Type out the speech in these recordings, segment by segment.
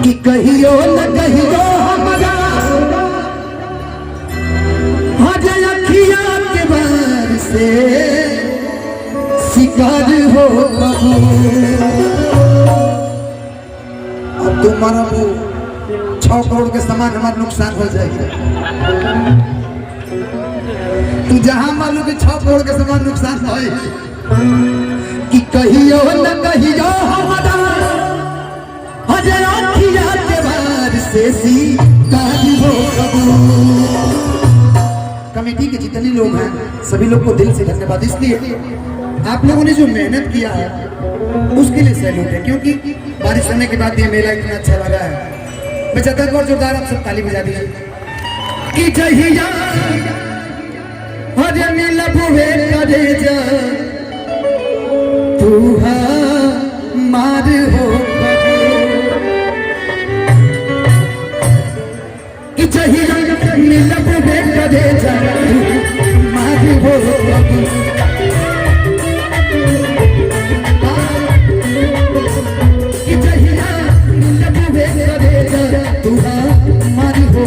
कि कहियो न कहियो हमरा हज अखिया के बार से शिकार हो कबू। अब तुम मरबू, 6 करोड़ के सामान हमारा नुकसान हो जाएगी। तू जहां मालूम कि 6 करोड़ के सामान नुकसान हो, कि कहियो न कहियो हमारा हज अखिया के बार से शिकार हो कबू। कमेटी के जितने लोग हैं, सभी लोग को दिल से धन्यवाद। इसलिए आप लोगों ने जो मेहनत किया है, उसके लिए सैल्यूट है, क्योंकि बारिश होने के बाद ये मेला इतना अच्छा लगा है। मैं चाहता हूं और जोरदार आप सब ताली बजा दीजिए कि जहिया हर मिलबुए करे जा तू मार हो कि जहिया मिलबुए करे जा तू मार हो कि जहिया मिलबुए करे जा तू मार हो।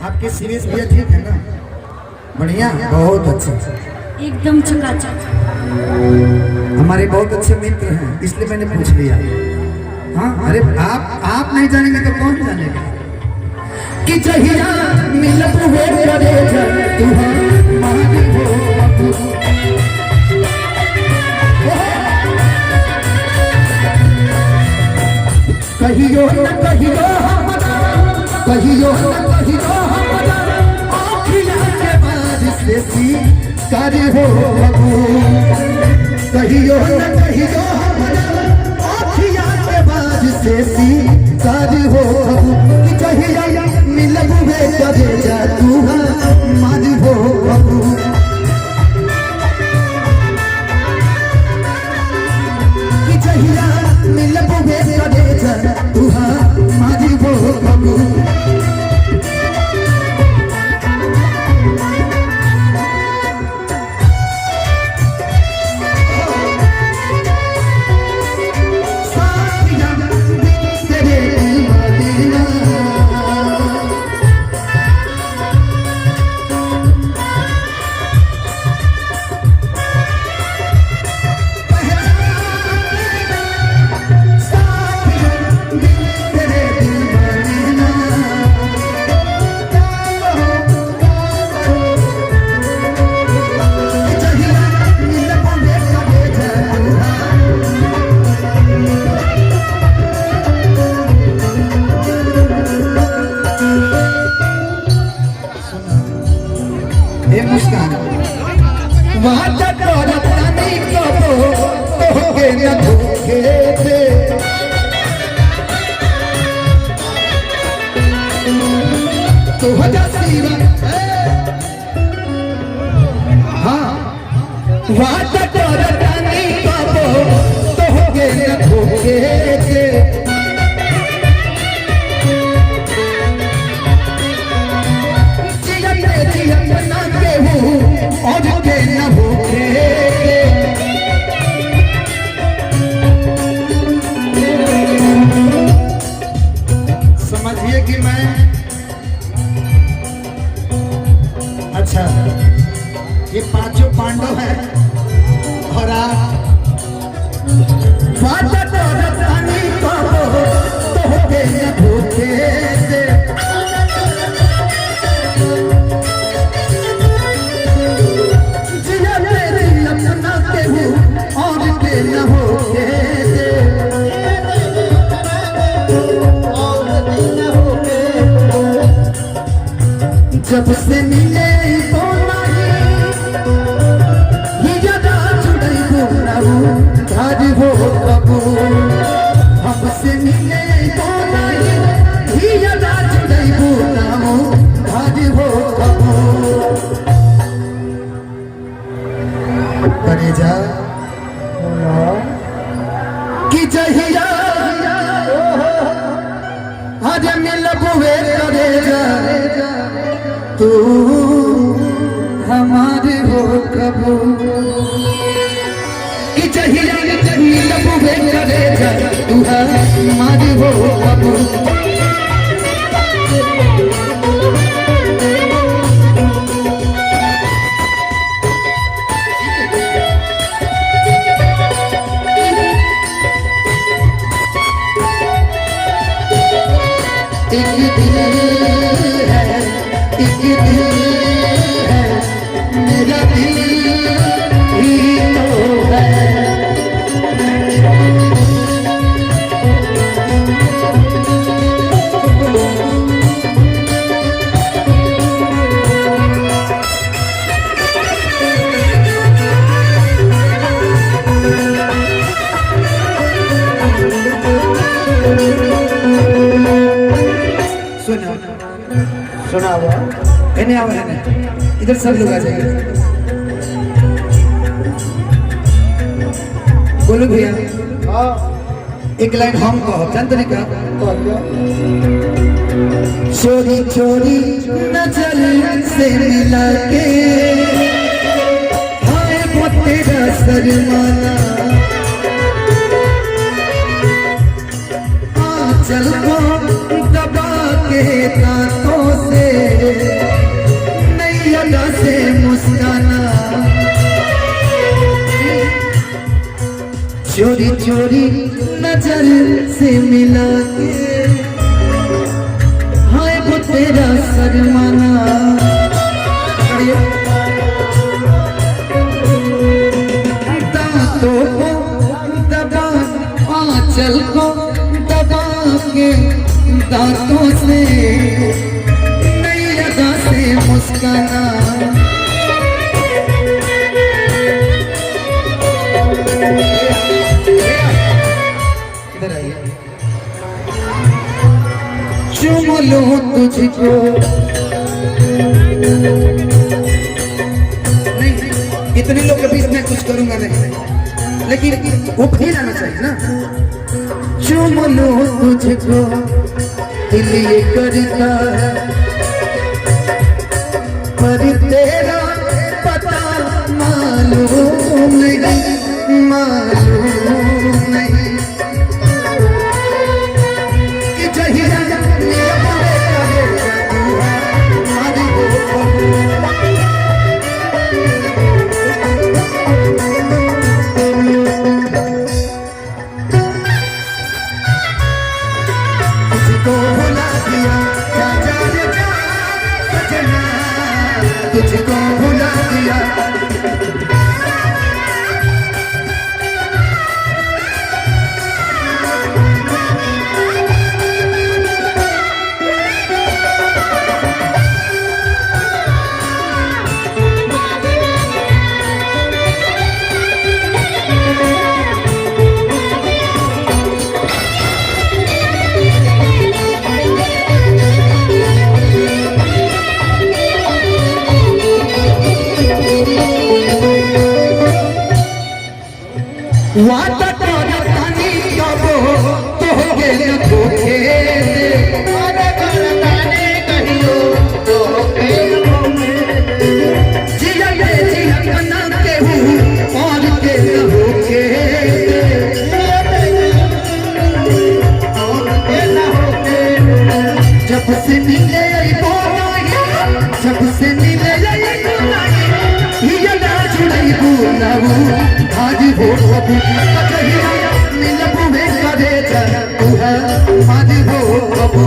आपके सीरियस भैया ठीक है ना? बढ़िया, बहुत अच्छे। एकदम चकाचक। हमारे बहुत अच्छे मित्र हैं, इसलिए मैंने पूछ लिया। हाँ, अरे आप नहीं जानेंगे तो कौन जानेगा कि जहिया मिलब हुए करे जा तू हमारी हो अबू। कहियो न कहियो हमरा, कहियो न कहियो हमरा आँखिया के बार से शिकार हो अबू। कहियो न कहियो हमरा आँखिया के बार से शिकार हो अबू कि जहिया मिलबुए करे जा तू हमारी हो अबू। कि जहिया मिलबुए करे जा तू हमारी हो अबू। साथिया तेरे दीवाना। साथिया तेरे दीवाना। जहिया मिलबुए करे जा तू। हे मुस्कान, वादा करत नहीं कबो तोहके न धोखे दे। तोहरा सिवा हाँ, वादा करत नहीं कबो तोहके न धोखे दे। जियते जियत ना केहू और के न भूखे दे। समझिए कि मैं अच्छा, ये पांचों पांडव हैं और आप वादा करत नहीं कबो तोहके न धोखे दे। जिया तेरी अपना केहू और के न होके दे। जब से मिले तो नहीं ही जुड़ई बुनाऊ धार हो कबू। हमसे मिले तो नहीं ही जुड़ई बुनाऊ धार हो कबू। करेजा कि जहिया हर मिलबुए करे जा तू हमारे हो। खबू कि जहिया मिलबुए करे जा तू हमार हो खबू। एक दिल है, एक दिल है, मेरा दिल ही तो है। सुनो सुनाओ। इन्हें आओ, इन्हें इधर सब लोग आ जाइए। बोलो भैया। हाँ। एक लाइन हम कहो, जानते नहीं का? कहियो। चोरी चोरी नजर से मिला के, हाय वो तेरा शर्माना, आंचल को दबा के दांतों से, नई अदा से मुस्काना। चोरी चोरी नजर से मिला के, हाय वो तेरा शर्माना, दांतों को दबा, आंचल को दबा के दांतों से, नई अदा से मुस्काना। इधर आइए। चुम लूं तुझको, नहीं, इतने लोग के बीच में कुछ करूंगा नहीं, लेकिन वो फील आना चाहिए ना। चुम लूं तुझको दिल ये करता है, पर तेरा पता मालूम नहीं, मालूम नहीं कि जहिया मिलबुए करे तू हमार हो खबू। तुझको भुला दिया, जा जा रे जा सजना, तुझको भुला दिया। वादा करतानी कबो तोहके न धोखे दे, वादा करतानी कहियो तोहके जिया ले जिया बना केहू और के न होखे दे। और के न होके। जब से मिले अइबो नाही, जब से मिले अइबो नाही, हिया ना जुड़ैबू नबू आज हो कबू, कहिया मिलबू वे करे जा तू हमार हो कबू।